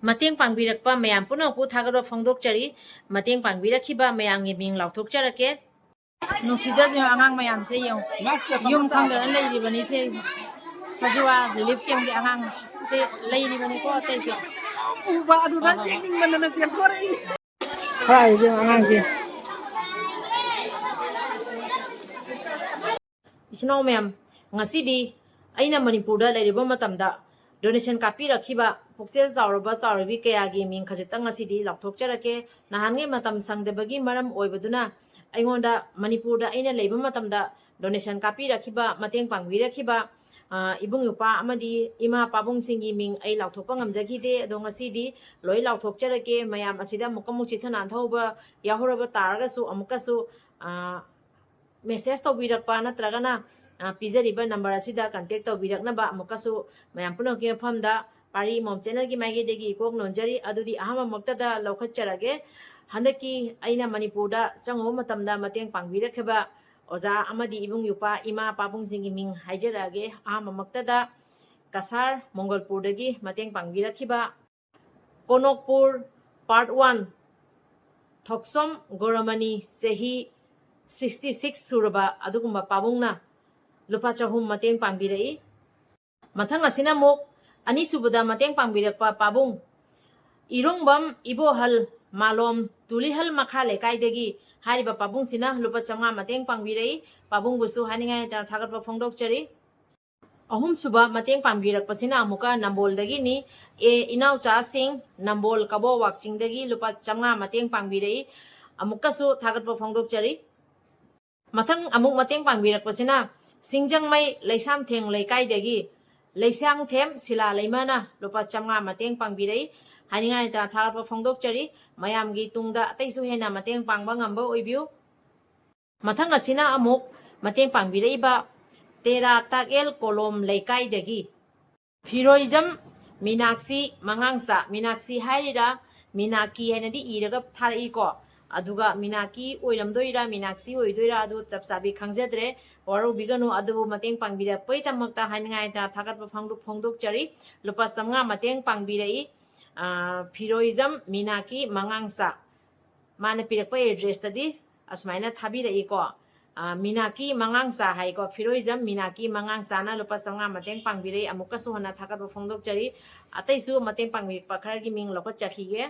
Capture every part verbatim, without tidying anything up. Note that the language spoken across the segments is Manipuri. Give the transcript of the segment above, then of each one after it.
ꯃꯇꯦꯡ ꯄꯥꯡꯕꯤꯔꯛꯄ ꯃꯌꯥꯝ ꯄꯨꯝꯅꯃꯛꯄꯨ ꯊꯥꯒꯠꯄ ꯐꯣꯡꯗꯣꯛꯆꯔꯤ꯫ ꯃꯇꯦꯡ ꯄꯥꯡꯕꯤꯔꯛꯈꯤꯕ ꯃꯌꯥꯝꯒꯤ ꯃꯤꯡ ꯂꯥꯎꯊꯣꯛꯆꯔꯛꯀꯦ꯫ ꯅꯨꯡꯁꯤꯗ꯭ꯔꯗꯤ ꯑꯉꯥꯡ ꯃꯌꯥꯝꯁꯦ ꯌꯦꯡꯉꯨ, ꯌꯨꯝ ꯈꯪꯗꯅ ꯂꯩꯔꯤꯕꯅꯤꯁꯦ꯫ ꯁꯖꯤꯋꯥ relief camp ꯀꯤ ꯑꯉꯥꯡꯁꯦ ꯂꯩꯔꯤꯕꯅꯤꯀꯣ ꯑꯇꯩꯁꯦ꯫ ꯎꯕ ꯑꯗꯨꯗ ꯌꯦꯡꯅꯤꯡꯃꯟꯗꯅ ꯆꯦꯟꯊꯣꯔꯛꯏꯅꯦ꯫ ꯐꯔꯤꯁꯦ ꯑꯉꯥꯡꯁꯦ꯫ ꯏꯆꯤꯟ ꯏꯅꯥꯎ ꯃꯌꯥꯝ, ꯉꯁꯤꯗꯤ ꯑꯩꯅ ꯃꯅꯤꯄꯨꯔꯗ ꯂꯩꯔꯤꯕ ꯃꯇꯝꯗ donation ꯀꯥꯞꯄꯤꯔꯛꯈꯤꯕ ꯄꯨꯛꯆꯦꯜ ꯆꯥꯎꯔꯕ ꯆꯥꯎꯔꯕꯤ ꯀꯌꯥꯒꯤ ꯃꯤꯡ ꯈꯖꯤꯛꯇꯪ ꯉꯁꯤꯗꯤ ꯂꯥꯎꯊꯣꯛꯆꯔꯛꯀꯦ꯫ ꯅꯍꯥꯟꯉꯩ ꯃꯇꯝ ꯁꯪꯗꯕꯒꯤ ꯃꯔꯝ ꯑꯣꯏꯕꯗꯨꯅ ꯑꯩꯉꯣꯟꯗ ꯃꯅꯤꯄꯨꯔꯗ ꯑꯩꯅ ꯂꯩꯕ ꯃꯇꯝꯗ donation ꯀꯥꯞꯄꯤꯔꯛꯈꯤꯕ, ꯃꯇꯦꯡ ꯄꯥꯡꯕꯤꯔꯛꯈꯤꯕ, ꯑ, ꯏꯕꯨꯡ ꯏꯄ꯭ꯋꯥ ꯑꯃꯗꯤ ꯏꯃꯥ ꯄꯥꯕꯨꯡꯁꯤꯡꯒꯤ ꯃꯤꯡ ꯑꯩ ꯂꯥꯎꯊꯣꯛꯄ ꯉꯝꯖꯈꯤꯗꯦ꯫ ꯑꯗꯣ ꯉꯁꯤꯗꯤ ꯂꯣꯏ ꯂꯥꯎꯊꯣꯛꯆꯔꯛꯀꯦ꯫ ꯃꯌꯥꯝ ꯑꯁꯤꯗ ꯑꯃꯨꯛꯀ ꯑꯃꯨꯛ ꯆꯤꯊ ꯅꯥꯟꯊꯍꯧꯕ ꯌꯥꯎꯍꯧꯔꯕ ꯇꯥꯔꯒꯁꯨ ꯑꯃꯨꯛꯀꯁꯨ, ꯑ, message ꯇꯧꯕꯤꯔꯛꯄ ꯅꯠꯇ꯭ꯔꯒꯅ, ꯑ, ꯄꯤꯖꯔꯤꯕ number ꯑꯁꯤꯗ contact ꯇꯧꯕꯤꯔꯛꯅꯕ ꯑꯃꯨꯛꯀꯁꯨ ꯃꯌꯥꯝ ꯄꯨꯝꯅꯃꯛꯀꯤ ꯃꯐꯝꯗ ꯄꯥꯔꯤ ꯃꯣꯝ channel ꯒꯤ ꯃꯥꯏꯀꯩꯗꯒꯤ ꯏꯀꯣꯛ ꯅꯣꯟꯖꯔꯤ꯫ ꯑꯗꯨꯗꯤ ꯑꯍꯥꯟꯕꯃꯛꯇꯗ ꯂꯧꯈꯠꯆꯔꯒꯦ꯫ ꯍꯟꯗꯛꯀꯤ ꯑꯩꯅ ꯃꯅꯤꯄꯨꯔꯗ ꯆꯪꯉꯨꯕ ꯃꯇꯝꯗ ꯃꯇꯦꯡ ꯄꯥꯡꯕꯤꯔꯛꯈꯤꯕ ꯑꯣꯖꯥ ꯑꯃꯗꯤ ꯏꯕꯨꯡ ꯏꯄ꯭ꯋꯥ, ꯏꯃꯥ ꯄꯥꯕꯨꯡꯁꯤꯡꯒꯤ ꯃꯤꯡ ꯍꯥꯏꯖꯔꯛꯑꯒꯦ꯫ ꯑꯍꯥꯟꯕꯃꯛꯇꯗ ꯀꯁꯥꯔ ꯃꯣꯡꯒꯣꯜꯄꯨꯔꯗꯒꯤ ꯃꯇꯦꯡ ꯄꯥꯡꯕꯤꯔꯛꯈꯤꯕ ꯀꯣꯅꯣꯛꯄꯨꯔ part one, ꯊꯣꯛꯁꯣꯝ ꯒꯣꯔꯃꯅꯤ, ꯆꯍꯤ sixty six ꯁꯨꯔꯕ ꯑꯗꯨꯒꯨꯝꯕ ꯄꯥꯕꯨꯡꯅ ꯂꯨꯄꯥ ꯆꯍꯨꯝ ꯃꯇꯦꯡ ꯄꯥꯡꯕꯤꯔꯛꯏ꯫ ꯃꯊꯪ ꯑꯁꯤꯅ ꯑꯃꯨꯛ ꯑꯅꯤꯁꯨꯕꯗ ꯃꯇꯦꯡ ꯄꯥꯡꯕꯤꯔꯛꯄ ꯄꯥꯕꯨꯡ ꯏꯔꯣꯡꯕꯝ ꯏꯕꯣꯍꯜ ꯃꯥꯂꯣꯝ ꯇꯨꯂꯤꯍꯜ ꯃꯈꯥ ꯂꯩꯀꯥꯏꯗꯒꯤ ꯍꯥꯏꯔꯤꯕ ꯄꯥꯕꯨꯡꯁꯤꯅ ꯂꯨꯄꯥ ꯆꯥꯝꯃꯉꯥ ꯃꯇꯦꯡ ꯄꯥꯡꯕꯤꯔꯛꯏ꯫ ꯄꯥꯕꯨꯡꯕꯨꯁꯨ ꯍꯥꯏꯅꯤꯡꯉꯥꯏ ꯂꯩꯇꯅ ꯊꯥꯒꯠꯄ ꯐꯣꯡꯗꯣꯛꯆꯔꯤ꯫ ꯑꯍꯨꯝꯁꯨꯕ ꯃꯇꯦꯡ ꯄꯥꯡꯕꯤꯔꯛꯄꯁꯤꯅ ꯑꯃꯨꯛꯀ ꯅꯝꯕꯣꯜꯗꯒꯤꯅꯤ꯫ ꯑꯦ ꯏꯅꯥꯎꯆꯥꯁꯤꯡ, ꯅꯝꯕꯣꯜ ꯀꯕꯣ ꯋꯥꯛꯆꯤꯡꯗꯒꯤ ꯂꯨꯄꯥ ꯆꯥꯝꯃꯉꯥ ꯃꯇꯦꯡ ꯄꯥꯡꯕꯤꯔꯛꯏ꯫ ꯑꯃꯨꯛꯀꯁꯨ ꯊꯥꯒꯠꯄ ꯐꯣꯡꯗꯣꯛꯆꯔꯤ꯫ ꯃꯊꯪ ꯑꯃꯨꯛ ꯃꯇꯦꯡ ꯄꯥꯡꯕꯤꯔꯛꯄꯁꯤꯅ ꯁꯤꯡꯖꯃꯩ ꯂꯩꯁꯥꯝꯊꯦꯡ ꯂꯩꯀꯥꯏꯗꯒꯤ ꯂꯩꯁꯥꯡꯊꯦꯝ ꯁꯤꯂꯥ ꯂꯩꯃꯅ ꯂꯨꯄꯥ ꯆꯥꯝꯃꯉꯥ ꯃꯇꯦꯡ ꯄꯥꯡꯕꯤꯔꯛꯏ꯫ ꯍꯥꯏꯅꯤꯡꯉꯥꯏ ꯂꯩꯇꯅ ꯊꯥꯒꯠꯄ ꯐꯣꯡꯗꯣꯛꯆꯔꯤ꯫ ꯃꯌꯥꯝꯒꯤ ꯇꯨꯡꯗ ꯑꯇꯩꯁꯨ ꯍꯦꯟꯅ ꯃꯇꯦꯡ ꯄꯥꯡꯕ ꯉꯝꯕ ꯑꯣꯏꯕꯤꯌꯨ꯫ ꯃꯊꯪ ꯑꯁꯤꯅ ꯑꯃꯨꯛ ꯃꯇꯦꯡ ꯄꯥꯡꯕꯤꯔꯛꯏꯕ ꯇꯦꯔꯥ ꯇꯥꯛꯑꯦꯜ ꯀꯣꯂꯣꯝ ꯂꯩꯀꯥꯏꯗꯒꯤ ꯐꯤꯔꯣꯏꯖꯝ ꯃꯤꯅꯥꯛꯁꯤ ꯃꯉꯥꯡꯆꯥ, ꯃꯤꯅꯥꯛꯁꯤ ꯍꯥꯏꯔꯤꯔꯥ ꯃꯤꯅꯥꯀꯤ ꯍꯥꯏꯅꯗꯤ ꯏꯔꯒ ꯊꯥꯔꯛꯏꯀꯣ, ꯑꯗꯨꯒ ꯃꯤꯅꯥꯀꯤ ꯑꯣꯏꯔꯝꯗꯣꯏꯔꯥ ꯃꯤꯅꯥꯛꯁꯤ ꯑꯣꯏꯗꯣꯏꯔꯥ ꯑꯗꯨ ꯆꯞ ꯆꯥꯕꯤ ꯈꯪꯖꯗ꯭ꯔꯦ, ꯋꯥꯔꯧꯕꯤꯒꯅꯨ꯫ ꯑꯗꯨꯕꯨ ꯃꯇꯦꯡ ꯄꯥꯡꯕꯤꯔꯛꯄꯒꯤꯗꯃꯛꯇ ꯍꯥꯏꯅꯤꯡꯉꯥꯏꯗ ꯊꯥꯒꯠꯄ ꯐꯣꯡꯗꯣꯛ-, ꯐꯣꯡꯗꯣꯛꯆꯔꯤ꯫ ꯂꯨꯄꯥ ꯆꯥꯝꯃꯉꯥ ꯃꯇꯦꯡ ꯄꯥꯡꯕꯤꯔꯛꯏ꯫ ꯐꯤꯔꯣꯏꯖꯝ ꯃꯤꯅꯥꯀꯤ ꯃꯉꯥꯡꯆꯥ, ꯃꯥꯅ ꯄꯤꯔꯛꯄ ꯑꯦꯗ꯭ꯔꯦꯁꯇꯗꯤ ꯑꯁꯨꯃꯥꯏꯅ ꯊꯥꯕꯤꯔꯛꯏꯀꯣ꯫ ꯃꯤꯅꯥꯀꯤ ꯃꯉꯥꯡꯆꯥ ꯍꯥꯏꯀꯣ, ꯐꯤꯔꯣꯏꯖꯝ ꯃꯤꯅꯥꯀꯤ ꯃꯉꯥꯡꯆꯥꯅ ꯂꯨꯄꯥ ꯆꯥꯝꯃꯉꯥ ꯃꯇꯦꯡ ꯄꯥꯡꯕꯤꯔꯛꯏ꯫ ꯑꯃꯨꯛꯀꯁꯨ ꯍꯟꯅ ꯊꯥꯒꯠꯄ ꯐꯣꯡꯗꯣꯛꯆꯔꯤ꯫ ꯑꯇꯩꯁꯨ ꯃꯇꯦꯡ ꯄꯥꯡꯕꯤꯔꯛꯄ ꯈꯔꯒꯤ ꯃꯤꯡ ꯂꯧꯈꯠꯆꯈꯤꯒꯦ꯫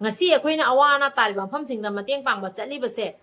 ꯉꯁꯤ ꯑꯩꯈꯣꯏꯅ ꯑꯋꯥ ꯑꯅꯥ ꯇꯥꯔꯤꯕ ꯃꯐꯝꯁꯤꯡꯗ ꯃꯇꯦꯡ ꯄꯥꯡꯕ ꯆꯠꯂꯤꯕꯁꯦ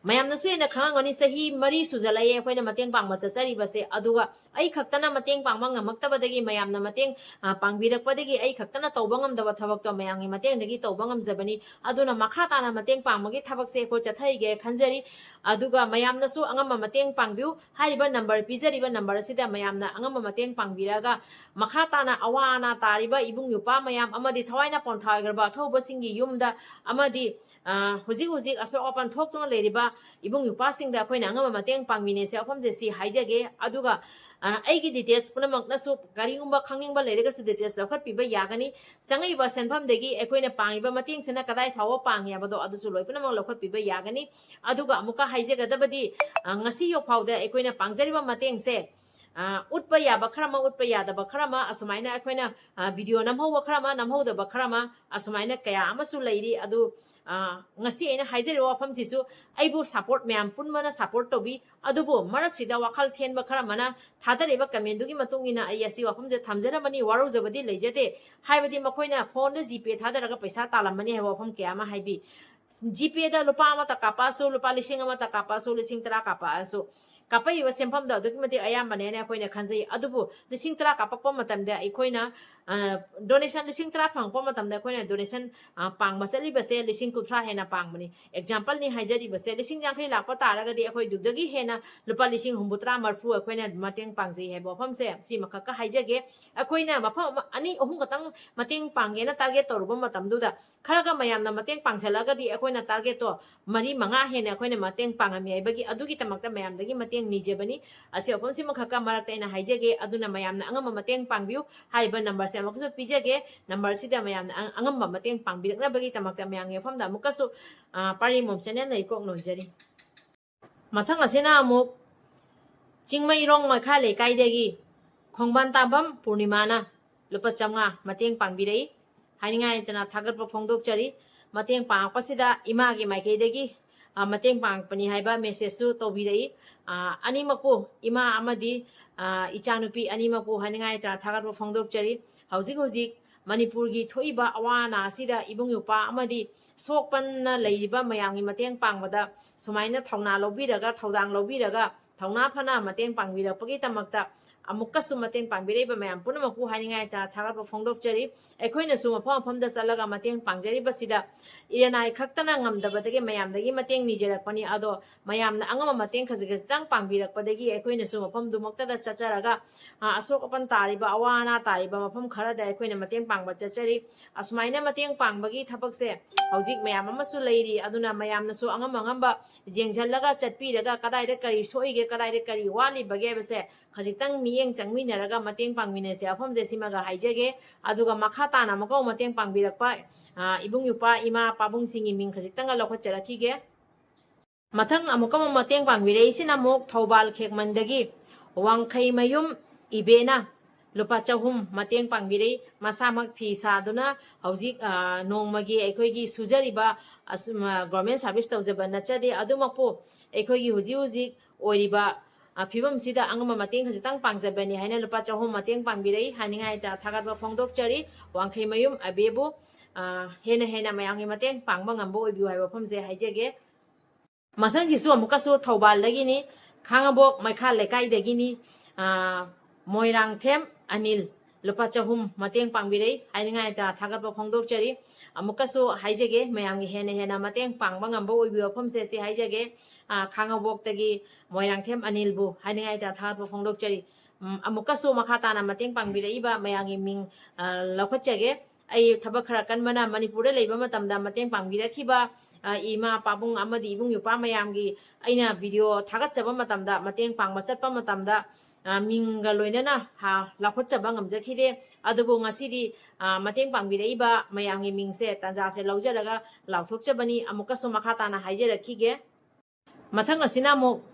ꯃꯌꯥꯝꯅꯁꯨ ꯍꯦꯟꯅ ꯈꯪꯉꯝꯒꯅꯤ꯫ ꯆꯍꯤ ꯃꯔꯤ ꯁꯨꯖꯜꯂꯛꯑꯦ ꯑꯩꯈꯣꯏꯅ ꯃꯇꯦꯡ ꯄꯥꯡꯕ ꯆꯠꯆꯔꯤꯕꯁꯦ꯫ ꯑꯗꯨꯒ ꯑꯩ ꯈꯛꯇꯅ ꯃꯇꯦꯡ ꯄꯥꯡꯕ ꯉꯝꯃꯛꯇꯕꯗꯒꯤ, ꯃꯌꯥꯝꯅ ꯃꯇꯦꯡ, ꯑ, ꯄꯥꯡꯕꯤꯔꯛꯄꯗꯒꯤ ꯑꯩ ꯈꯛꯇꯅ ꯇꯧꯕ ꯉꯝꯗꯕ ꯊꯕꯛꯇꯣ ꯃꯌꯥꯝꯒꯤ ꯃꯇꯦꯡꯗꯒꯤ ꯇꯧꯕ ꯉꯝꯖꯕꯅꯤ꯫ ꯑꯗꯨꯅ ꯃꯈꯥ ꯇꯥꯅ ꯃꯇꯦꯡ ꯄꯥꯡꯕꯒꯤ ꯊꯕꯛꯁꯦ ꯑꯩꯈꯣꯏ ꯆꯠꯊꯔꯤꯒꯦ ꯈꯟꯖꯔꯤ꯫ ꯑꯗꯨꯒ ꯃꯌꯥꯝꯅꯁꯨ ꯑꯉꯝꯕ ꯃꯇꯦꯡ ꯄꯥꯡꯕꯤꯌꯨ꯫ ꯍꯥꯏꯔꯤꯕ ꯅꯝꯕꯔ, ꯄꯤꯖꯔꯤꯕ ꯅꯝꯕꯔ ꯑꯁꯤꯗ ꯃꯌꯥꯝꯅ ꯑꯉꯝꯕ ꯃꯇꯦꯡ ꯄꯥꯡꯕꯤꯔꯒ, ꯃꯈꯥ ꯇꯥꯅ ꯑꯋꯥ ꯑꯅꯥ ꯇꯥꯔꯤꯕ ꯏꯕꯨꯡ ꯏꯄ꯭ꯋꯥ ꯃꯌꯥꯝ ꯑꯃꯗꯤ ꯊꯋꯥꯏꯅ ꯄꯣꯟꯊꯥ ꯑꯣꯏꯈ꯭ꯔꯕ ꯑꯊꯧꯕꯁꯤꯡꯒꯤ ꯌꯨꯝꯗ ꯑꯃꯗꯤ, ꯑ, ꯍꯧꯖꯤꯛ ꯍꯧꯖꯤꯛ ꯑꯁꯣꯛ ꯑꯄꯟ ꯊꯣꯛꯇꯨꯅ ꯂꯩꯔꯤꯕ ꯏꯕꯨꯡ ꯏꯄ꯭ꯋꯥꯁꯤꯡꯗ ꯑꯩꯈꯣꯏꯅ ꯑꯉꯝꯕ ꯃꯇꯦꯡ ꯄꯥꯡꯃꯤꯟꯅꯁꯦ ꯋꯥꯐꯝꯁꯦ ꯁꯤ ꯍꯥꯏꯖꯒꯦ꯫ ꯑꯗꯨꯒ, ꯑ, ꯑꯩꯒꯤ ꯗꯤꯇꯦꯜꯁ ꯄꯨꯝꯅꯃꯛꯅꯁꯨ ꯀꯔꯤꯒꯨꯝꯕ ꯈꯪꯅꯤꯡꯕ ꯂꯩꯔꯒꯁꯨ ꯗꯤꯇꯦꯜꯁ ꯂꯧꯈꯠꯄꯤꯕ ꯌꯥꯒꯅꯤ꯫ ꯆꯪꯉꯛꯏꯕ ꯁꯦꯟꯐꯝꯗꯒꯤ ꯑꯩꯈꯣꯏꯅ ꯄꯥꯡꯉꯤꯕ ꯃꯇꯦꯡꯁꯤꯅ ꯀꯗꯥꯏ ꯐꯥꯎꯕ ꯄꯥꯡꯉꯤ ꯍꯥꯏꯕꯗꯣ ꯑꯗꯨꯁꯨ ꯂꯣꯏ ꯄꯨꯝꯅꯃꯛ ꯂꯧꯈꯠꯄꯤꯕ ꯌꯥꯒꯅꯤ꯫ ꯑꯗꯨꯒ ꯑꯃꯨꯛꯀ ꯍꯥꯏꯖꯒꯗꯕꯗꯤ, ꯑ, ꯉꯁꯤ ꯌꯧꯐꯥꯎꯗ ꯑꯩꯈꯣꯏꯅ ꯄꯥꯡꯖꯔꯤꯕ ꯃꯇꯦꯡꯁꯦ, ꯑ, ꯎꯠꯄ ꯌꯥꯕ ꯈꯔ ꯑꯃ, ꯎꯠꯄ ꯌꯥꯗꯕ ꯈꯔ ꯑꯃ, ꯑꯁꯨꯃꯥꯏꯅ ꯑꯩꯈꯣꯏꯅ, ꯑ, ꯚꯤꯗꯤꯑꯣ ꯅꯝꯍꯧꯕ ꯈꯔ ꯑꯃ, ꯅꯝꯍꯧꯗꯕ ꯈꯔ ꯑꯃ, ꯑꯁꯨꯃꯥꯏꯅ ꯀꯌꯥ ꯑꯃꯁꯨ ꯂꯩꯔꯤ꯫ ꯑꯗꯨ, ꯑ, ꯉꯁꯤ ꯑꯩꯅ ꯍꯥꯏꯖꯔꯤꯕ ꯋꯥꯐꯝꯁꯤꯁꯨ ꯑꯩꯕꯨ ꯁꯞꯄꯣꯔꯠ, ꯃꯌꯥꯝ ꯄꯨꯟꯕꯅ ꯁꯞꯄꯣꯔꯠ ꯇꯧꯕꯤ꯫ ꯑꯗꯨꯕꯨ ꯃꯔꯛꯁꯤꯗ ꯋꯥꯈꯜ ꯊꯦꯟꯕ ꯈꯔ ꯑꯃꯅ ꯊꯥꯗꯔꯤꯕ ꯀꯃꯦꯟꯗꯨꯒꯤ ꯃꯇꯨꯡ ꯏꯟꯅ ꯑꯩ ꯑꯁꯤ ꯋꯥꯐꯝꯁꯦ ꯊꯝꯖꯔꯝꯕꯅꯤ, ꯋꯥꯔꯧꯖꯕꯗꯤ ꯂꯩꯖꯗꯦ꯫ ꯍꯥꯏꯕꯗꯤ ꯃꯈꯣꯏꯅ ꯐꯣꯟꯗ ꯖꯤꯄꯦ ꯊꯥꯗꯔꯒ ꯄꯩꯁꯥ ꯇꯥꯜꯂꯝꯃꯅꯤ ꯍꯥꯏꯕ ꯋꯥꯐꯝ ꯀꯌꯥ ꯑꯃ ꯍꯥꯏꯕꯤ꯫ ꯖꯤꯄꯦꯗ ꯂꯨꯄꯥ ꯑꯃꯇ ꯀꯥꯞꯄꯛꯑꯁꯨ, ꯂꯨꯄꯥ ꯂꯤꯁꯤꯡ ꯑꯃꯇ ꯀꯥꯞꯄꯛꯑꯁꯨ, ꯂꯤꯁꯤꯡ ꯇꯔꯥ ꯀꯥꯞꯄꯛꯑꯁꯨ, ꯀꯥꯞꯄꯛꯏꯕ ꯁꯦꯟꯐꯝꯗꯣ ꯑꯗꯨꯛꯀꯤ ꯃꯇꯤꯛ ꯑꯌꯥꯝꯕꯅꯦꯅ ꯑꯩꯈꯣꯏꯅ ꯈꯟꯖꯩ꯫ ꯑꯗꯨꯕꯨ ꯂꯤꯁꯤꯡ ꯇꯔꯥ ꯀꯥꯞꯄꯛꯄ ꯃꯇꯝꯗ ꯑꯩꯈꯣꯏꯅ, ꯑ, ꯗꯣꯅꯦꯁꯟ ꯂꯤꯁꯤꯡ ꯇꯔꯥ ꯐꯪꯉꯛꯄ ꯃꯇꯝꯗ ꯑꯩꯈꯣꯏꯅ ꯗꯣꯅꯦꯁꯟ, ꯑ, ꯄꯥꯡꯕ ꯆꯠꯂꯤꯕꯁꯦ ꯂꯤꯁꯤꯡ ꯀꯨꯟꯊ꯭ꯔꯥ ꯍꯦꯟꯅ ꯄꯥꯡꯕꯅꯤ꯫ ꯑꯦꯛꯖꯥꯝꯄꯜꯅꯤ ꯍꯥꯏꯖꯔꯤꯕꯁꯦ꯫ ꯂꯤꯁꯤꯡ ꯌꯥꯡꯈꯩ ꯂꯥꯛꯄ ꯇꯥꯔꯒꯗꯤ ꯑꯩꯈꯣꯏ ꯑꯗꯨꯗꯒꯤ ꯍꯦꯟꯅ ꯂꯨꯄꯥ ꯂꯤꯁꯤꯡ ꯍꯨꯝꯐꯨꯇꯔꯥ, ꯃꯔꯐꯨ ꯑꯩꯈꯣꯏꯅ ꯃꯇꯦꯡ ꯄꯥꯡꯖꯩ ꯍꯥꯏꯕ ꯋꯥꯐꯝꯁꯦ ꯁꯤꯃꯈꯛꯀ ꯍꯥꯏꯖꯒꯦ꯫ ꯑꯩꯈꯣꯏꯅ ꯃꯐꯝ ꯑꯃ, ꯑꯅꯤ, ꯑꯍꯨꯝ ꯈꯛꯇꯪ ꯃꯇꯦꯡ ꯄꯥꯡꯒꯦꯅ ꯇꯥꯔꯒꯦꯠ ꯇꯧꯔꯨꯕ ꯃꯇꯝꯗꯨꯗ ꯈꯔꯒ ꯃꯌꯥꯝꯅ ꯃꯇꯦꯡ ꯄꯥꯡꯁꯤꯜꯂꯒꯗꯤ ꯑꯩꯈꯣꯏꯅ ꯇꯥꯔꯒꯦꯠꯇꯣ ꯃꯔꯤ ꯃꯉꯥ ꯍꯦꯟꯅ ꯑꯩꯈꯣꯏꯅ ꯃꯇꯦꯡ ꯄꯥꯡꯉꯝꯃꯤ ꯍꯥꯏꯕꯒꯤ, ꯑꯗꯨꯒꯤꯗꯃꯛꯇ ꯃꯌꯥꯝꯗꯒꯤ ꯃꯇꯦꯡ ꯅꯤꯖꯕꯅꯤ꯫ ꯑꯁꯤ ꯋꯥꯐꯝꯁꯤꯃꯈꯛꯀ ꯃꯔꯛꯇ ꯑꯩꯅ ꯍꯥꯏꯖꯒꯦ꯫ ꯑꯗꯨꯅ ꯃꯌꯥꯝꯅ ꯑꯉꯝꯕ ꯃꯇꯦꯡ ꯄꯥꯡꯕꯤꯌꯨ꯫ ꯍꯥꯏꯔꯤꯕ ꯅꯝꯕꯔꯁꯦ ꯑꯃꯨꯛꯀꯁꯨ ꯄꯤꯖꯒꯦ꯫ ꯅꯝꯕꯔꯁꯤꯗ ꯃꯌꯥꯝꯅ ꯑꯉ-, ꯑꯉꯝꯕ ꯃꯇꯦꯡ ꯄꯥꯡꯕꯤꯔꯛꯅꯕꯒꯤꯗꯃꯛꯇ ꯃꯌꯥꯝꯒꯤ ꯃꯐꯝꯗ ꯑꯃꯨꯛꯀꯁꯨ, ꯑ, ꯄꯥꯔꯤꯃꯣꯝ ꯆꯦꯅꯦꯜꯅ ꯏꯀꯣꯛ ꯅꯣꯟꯖꯔꯤ꯫ ꯃꯊꯪ ꯑꯁꯤꯅ ꯑꯃꯨꯛ ꯆꯤꯡꯃꯩꯔꯣꯡ ꯃꯈꯥ ꯂꯩꯀꯥꯏꯗꯒꯤ ꯈꯣꯡꯕꯥꯟ ꯇꯥꯐꯝ ꯄꯨꯔꯅꯤꯃꯥꯅ ꯂꯨꯄꯥ ꯆꯥꯝꯃꯉꯥ ꯃꯇꯦꯡ ꯄꯥꯡꯕꯤꯔꯛꯏ꯫ ꯍꯥꯏꯅꯤꯡꯉꯥꯏ ꯂꯩꯇꯅ ꯊꯥꯒꯠꯄ ꯐꯣꯡꯗꯣꯛꯆꯔꯤ꯫ ꯃꯇꯦꯡ ꯄꯥꯡꯉꯛꯄꯁꯤꯗ ꯏꯃꯥꯒꯤ ꯃꯥꯏꯀꯩꯗꯒꯤ, ꯑ, ꯃꯇꯦꯡ ꯄꯥꯡꯉꯛꯄꯅꯤ ꯍꯥꯏꯕ messageꯁꯨ ꯇꯧꯕꯤꯔꯛꯏ꯫ ꯑ, ꯑꯅꯤꯃꯛꯄꯨ, ꯏꯃꯥ ꯑꯃꯗꯤ, ꯑ, ꯏꯆꯥꯅꯨꯄꯤ ꯑꯅꯤꯃꯛꯄꯨ ꯍꯥꯏꯅꯤꯡꯉꯥꯏ ꯂꯩꯇꯅ ꯊꯥꯒꯠꯄ ꯐꯣꯡꯗꯣꯛꯆꯔꯤ꯫ ꯍꯧꯖꯤꯛ ꯍꯧꯖꯤꯛ ꯃꯅꯤꯄꯨꯔꯒꯤ ꯊꯣꯛꯏꯕ ꯑꯋꯥ ꯑꯅꯥ ꯑꯁꯤꯗ ꯏꯕꯨꯡ ꯏꯄ꯭ꯋꯥ ꯑꯃꯗꯤ ꯁꯣꯛꯄꯟꯅ ꯂꯩꯔꯤꯕ ꯃꯌꯥꯝꯒꯤ ꯃꯇꯦꯡ ꯄꯥꯡꯕꯗ ꯁꯨꯃꯥꯏꯅ ꯊꯧꯅꯥ ꯂꯧꯕꯤꯔꯒ, ꯊꯧꯗꯥꯡ ꯂꯧꯕꯤꯔꯒ, ꯊꯧꯅꯥ ꯐꯅ ꯃꯇꯦꯡ ꯄꯥꯡꯕꯤꯔꯛꯄꯒꯤꯗꯃꯛꯇ ꯑꯃꯨꯛꯀꯁꯨ ꯃꯇꯦꯡ ꯄꯥꯡꯕꯤꯔꯛꯏꯕ ꯃꯌꯥꯝ ꯄꯨꯝꯅꯃꯛꯄꯨ ꯍꯥꯏꯅꯤꯡꯉꯥꯏ ꯂꯩꯇꯅ ꯊꯥꯒꯠꯄ ꯐꯣꯡꯗꯣꯛꯆꯔꯤ꯫ ꯑꯩꯈꯣꯏꯅꯁꯨ ꯃꯐꯝ ꯃꯐꯝꯗ ꯆꯠꯂꯒ ꯃꯇꯦꯡ ꯄꯥꯡꯖꯔꯤꯕꯁꯤꯗ ꯏꯔꯅꯥꯏ ꯈꯛꯇꯅ ꯉꯝꯗꯕꯗꯒꯤ ꯃꯌꯥꯝꯗꯒꯤ ꯃꯇꯦꯡ ꯅꯤꯖꯔꯛꯄꯅꯤ꯫ ꯑꯗꯣ ꯃꯌꯥꯝꯅ ꯑꯉꯝꯕ ꯃꯇꯦꯡ ꯈꯖꯤꯛ ꯈꯖꯤꯛꯇꯪ ꯄꯥꯡꯕꯤꯔꯛꯄꯗꯒꯤ ꯑꯩꯈꯣꯏꯅꯁꯨ ꯃꯐꯝꯗꯨꯃꯛꯇꯗ ꯆꯠꯆꯔꯒ, ꯑ, ꯑꯁꯣꯛ ꯑꯄꯟ ꯇꯥꯔꯤꯕ, ꯑꯋꯥ ꯑꯅꯥ ꯇꯥꯔꯤꯕ ꯃꯐꯝ ꯈꯔꯗ ꯑꯩꯈꯣꯏꯅ ꯃꯇꯦꯡ ꯄꯥꯡꯕ ꯆꯠꯆꯔꯤ꯫ ꯑꯁꯨꯃꯥꯏꯅ ꯃꯇꯦꯡ ꯄꯥꯡꯕꯒꯤ ꯊꯕꯛꯁꯦ ꯍꯧꯖꯤꯛ ꯃꯌꯥꯝ ꯑꯃꯁꯨ ꯂꯩꯔꯤ꯫ ꯑꯗꯨꯅ ꯃꯌꯥꯝꯅꯁꯨ ꯑꯉꯝ ꯑꯉꯝꯕ ꯌꯦꯡꯁꯤꯜꯂꯒ ꯆꯠꯄꯤꯔꯒ ꯀꯗꯥꯏꯗ ꯀꯔꯤ ꯁꯣꯛꯏꯒꯦ, ꯀꯗꯥꯏꯗ ꯀꯔꯤ ꯋꯥꯠꯂꯤꯕꯒꯦ ꯍꯥꯏꯕꯁꯦ ꯈꯖꯤꯛꯇꯪ ꯃꯤꯠꯌꯦꯡ ꯆꯪꯃꯤꯟꯅꯔꯒ ꯃꯇꯦꯡ ꯄꯥꯡꯃꯤꯟꯅꯁꯦ꯫ ꯋꯥꯐꯝꯁꯦ ꯁꯤꯃꯒ ꯍꯥꯏꯖꯒꯦ꯫ ꯑꯗꯨꯒ ꯃꯈꯥ ꯇꯥꯅ ꯑꯃꯨꯛꯀ ꯑꯃꯨꯛ ꯃꯇꯦꯡ ꯄꯥꯡꯕꯤꯔꯛꯄ, ꯑ, ꯏꯕꯨꯡ ꯏꯄ꯭ꯋꯥ, ꯏꯃꯥ, ꯄꯥꯕꯨꯡꯁꯤꯡꯒꯤ ꯃꯤꯡ ꯈꯖꯤꯛꯇꯪꯒ ꯂꯧꯈꯠꯆꯔꯛꯈꯤꯒꯦ꯫ ꯃꯊꯪ ꯑꯃꯨꯛꯀ ꯑꯃꯨꯛ ꯃꯇꯦꯡ ꯄꯥꯡꯕꯤꯔꯛꯏꯁꯤꯅ ꯑꯃꯨꯛ ꯊꯧꯕꯥꯜ ꯈꯦꯛꯃꯟꯗꯒꯤ ꯋꯥꯡꯈꯩꯃꯌꯨꯝ ꯏꯕꯦꯅ ꯂꯨꯄꯥ ꯆꯍꯨꯝ ꯃꯇꯦꯡ ꯄꯥꯡꯕꯤꯔꯛꯏ꯫ ꯃꯁꯥꯃꯛ ꯐꯤ ꯁꯥꯗꯨꯅ ꯍꯧꯖꯤꯛ, ꯑ, ꯅꯣꯡꯃꯒꯤ ꯑꯩꯈꯣꯏꯒꯤ ꯁꯨꯖꯔꯤꯕ ꯑꯁꯨꯝ, ꯑ, government service ꯇꯧꯖꯕ ꯅꯠꯆꯗꯦ꯫ ꯑꯗꯨꯃꯛꯄꯨ ꯑꯩꯈꯣꯏꯒꯤ ꯍꯧꯖꯤꯛ ꯍꯧꯖꯤꯛ ꯑꯣꯏꯔꯤꯕ, ꯑ, ꯐꯤꯕꯝꯁꯤꯗ ꯑꯉꯝꯕ ꯃꯇꯦꯡ ꯈꯖꯤꯛꯇꯪ ꯄꯥꯡꯖꯕꯅꯤ ꯍꯥꯏꯅ ꯂꯨꯄꯥ ꯆꯍꯨꯝ ꯃꯇꯦꯡ ꯄꯥꯡꯕꯤꯔꯛꯏ꯫ ꯍꯥꯏꯅꯤꯡꯉꯥꯏ ꯂꯩꯇꯅ ꯊꯥꯒꯠꯄ ꯐꯣꯡꯗꯣꯛꯆꯔꯤ꯫ ꯋꯥꯡꯈꯩꯃꯌꯨꯝ ꯑꯕꯦꯕꯨ, ꯑ, ꯍꯦꯟꯅ ꯍꯦꯟꯅ ꯃꯌꯥꯝꯒꯤ ꯃꯇꯦꯡ ꯄꯥꯡꯕ ꯉꯝꯕ ꯑꯣꯏꯕꯤꯌꯨ ꯍꯥꯏꯕ ꯋꯥꯐꯝꯁꯦ ꯍꯥꯏꯖꯒꯦ꯫ ꯃꯊꯪꯒꯤꯁꯨ ꯑꯃꯨꯛꯀꯁꯨ ꯊꯧꯕꯥꯜꯗꯒꯤꯅꯤ, ꯈꯥꯉꯕꯣꯛ ꯃꯩꯈꯥ ꯂꯩꯀꯥꯏꯗꯒꯤꯅꯤ, ꯑ, ꯃꯣꯏꯔꯥꯡꯊꯦꯝ ꯑꯅꯤꯜ ꯂꯨꯄꯥ ꯆꯍꯨꯝ ꯃꯇꯦꯡ ꯄꯥꯡꯕꯤꯔꯛꯏ꯫ ꯍꯥꯏꯅꯤꯡꯉꯥꯏ ꯂꯩꯇꯅ ꯊꯥꯒꯠꯄ ꯐꯣꯡꯗꯣꯛꯆꯔꯤ꯫ ꯑꯃꯨꯛꯀꯁꯨ ꯍꯥꯏꯖꯒꯦ, ꯃꯌꯥꯝꯒꯤ ꯍꯦꯟꯅ ꯍꯦꯟꯅ ꯃꯇꯦꯡ ꯄꯥꯡꯕ ꯉꯝꯕ ꯑꯣꯏꯕꯤꯌꯨ ꯋꯥꯐꯝꯁꯦ ꯁꯤ ꯍꯥꯏꯖꯒꯦ꯫ ꯑ, ꯈꯥꯉꯕꯣꯛꯇꯒꯤ ꯃꯣꯏꯔꯥꯡꯊꯦꯝ ꯑꯅꯤꯜꯕꯨ ꯍꯥꯏꯅꯤꯡꯉꯥꯏ ꯂꯩꯇꯅ ꯊꯥꯒꯠꯄ ꯐꯣꯡꯗꯣꯛꯆꯔꯤ꯫ ꯎꯝ, ꯑꯃꯨꯛꯀꯁꯨ ꯃꯈꯥ ꯇꯥꯅ ꯃꯇꯦꯡ ꯄꯥꯡꯕꯤꯔꯛꯏꯕ ꯃꯌꯥꯝꯒꯤ ꯃꯤꯡ, ꯑ, ꯂꯧꯈꯠꯆꯒꯦ꯫ ꯑꯩ ꯊꯕꯛ ꯈꯔ ꯀꯟꯕꯅ ꯃꯅꯤꯄꯨꯔꯗ ꯂꯩꯕ ꯃꯇꯝꯗ ꯃꯇꯦꯡ ꯄꯥꯡꯕꯤꯔꯛꯈꯤꯕ, ꯑ, ꯏꯃꯥ, ꯄꯥꯕꯨꯡ ꯑꯃꯗꯤ ꯏꯕꯨꯡ ꯏꯄ꯭ꯋꯥ ꯃꯌꯥꯝꯒꯤ ꯑꯩꯅ video ꯊꯥꯒꯠꯆꯕ ꯃꯇꯝꯗ, ꯃꯇꯦꯡ ꯄꯥꯡꯕ ꯆꯠꯄ ꯃꯇꯝꯗ, ꯑ, ꯃꯤꯡꯒ ꯂꯣꯏꯅꯅ, ꯍꯥ, ꯂꯥꯎꯈꯠꯆꯕ ꯉꯝꯖꯈꯤꯗꯦ꯫ ꯑꯗꯨꯕꯨ ꯉꯁꯤꯗꯤ, ꯑ, ꯃꯇꯦꯡ ꯄꯥꯡꯕꯤꯔꯛꯏꯕ ꯃꯌꯥꯝꯒꯤ ꯃꯤꯡꯁꯦ ꯇꯥꯟꯖꯥꯁꯦ ꯂꯧꯖꯔꯒ ꯂꯥꯎꯊꯣꯛꯆꯕꯅꯤ꯫ ꯑꯃꯨꯛꯀꯁꯨ ꯃꯈꯥ ꯇꯥꯅ ꯍꯥꯏꯖꯔꯛꯈꯤꯒꯦ꯫ ꯃꯊꯪ ꯑꯁꯤꯅ ꯑꯃꯨꯛ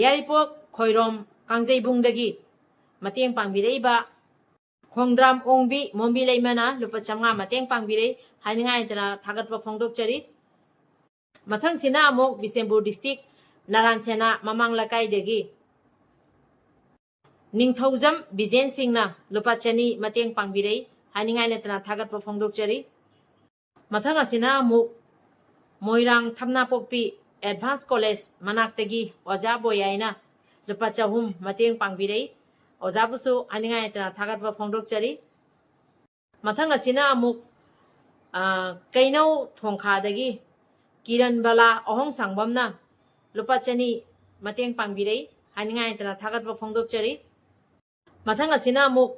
ꯌꯥꯏꯔꯤꯄꯣꯛ ꯈꯣꯏꯔꯣꯝ ꯀꯥꯡꯖꯩꯕꯨꯡꯗꯒꯤ ꯃꯇꯦꯡ ꯄꯥꯡꯕꯤꯔꯛꯏꯕ ꯈꯣꯡꯗ꯭ꯔꯥꯝ ꯑꯣꯡꯕꯤ ꯃꯣꯝꯕꯤ ꯂꯩꯃꯅ ꯂꯨꯄꯥ ꯆꯥꯝꯃꯉꯥ ꯃꯇꯦꯡ ꯄꯥꯡꯕꯤꯔꯦ꯫ ꯍꯥꯏꯅꯤꯡꯉꯥꯏ ꯂꯩꯇꯅ ꯊꯥꯒꯠꯄ ꯐꯣꯡꯗꯣꯛꯆꯔꯤ꯫ ꯃꯊꯪꯁꯤꯅ ꯑꯃꯨꯛ ꯕꯤꯁꯦꯝꯄꯨꯔ district ꯅꯔꯥꯟ ꯁꯦꯅꯥ ꯃꯃꯥꯡ ꯂꯩꯀꯥꯏꯗꯒꯤ ꯅꯤꯡꯊꯧꯖꯝ ꯕꯤꯖꯦꯟ ꯁꯤꯡꯅ ꯂꯨꯄꯥ ꯆꯅꯤ ꯃꯇꯦꯡ ꯄꯥꯡꯕꯤꯔꯩ꯫ ꯍꯥꯏꯅꯤꯡꯉꯥꯏ ꯂꯩꯇꯅ ꯊꯥꯒꯠꯄ ꯐꯣꯡꯗꯣꯛꯆꯔꯤ꯫ ꯃꯊꯪ ꯑꯁꯤꯅ ꯑꯃꯨꯛ ꯃꯣꯏꯔꯥꯡ ꯊꯝꯅꯥꯄꯣꯛꯄꯤ advance college ꯃꯅꯥꯛꯇꯒꯤ ꯑꯣꯖꯥ ꯕꯣꯌꯥꯏꯅ ꯂꯨꯄꯥ ꯆꯍꯨꯝ ꯃꯇꯦꯡ ꯄꯥꯡꯕꯤꯔꯩ꯫ ꯑꯣꯖꯥꯕꯨꯁꯨ ꯍꯥꯏꯅꯤꯡꯉꯥꯏ ꯂꯩꯇꯅ ꯊꯥꯒꯠꯄ ꯐꯣꯡꯗꯣꯛꯆꯔꯤ꯫ ꯃꯊꯪ ꯑꯁꯤꯅ ꯑꯃꯨꯛ, ꯑ, ꯀꯩꯅꯧ ꯊꯣꯡꯈꯥꯗꯒꯤ ꯀꯤꯔꯟ ꯕꯂꯥ ꯑꯍꯣꯡ ꯁꯥꯡꯕꯝꯅ ꯂꯨꯄꯥ ꯆꯅꯤ ꯃꯇꯦꯡ ꯄꯥꯡꯕꯤꯔꯩ꯫ ꯍꯥꯏꯅꯤꯡꯉꯥꯏ ꯂꯩꯇꯅ ꯊꯥꯒꯠꯄ ꯐꯣꯡꯗꯣꯛꯆꯔꯤ꯫ ꯃꯊꯪ ꯑꯁꯤꯅ ꯑꯃꯨꯛ,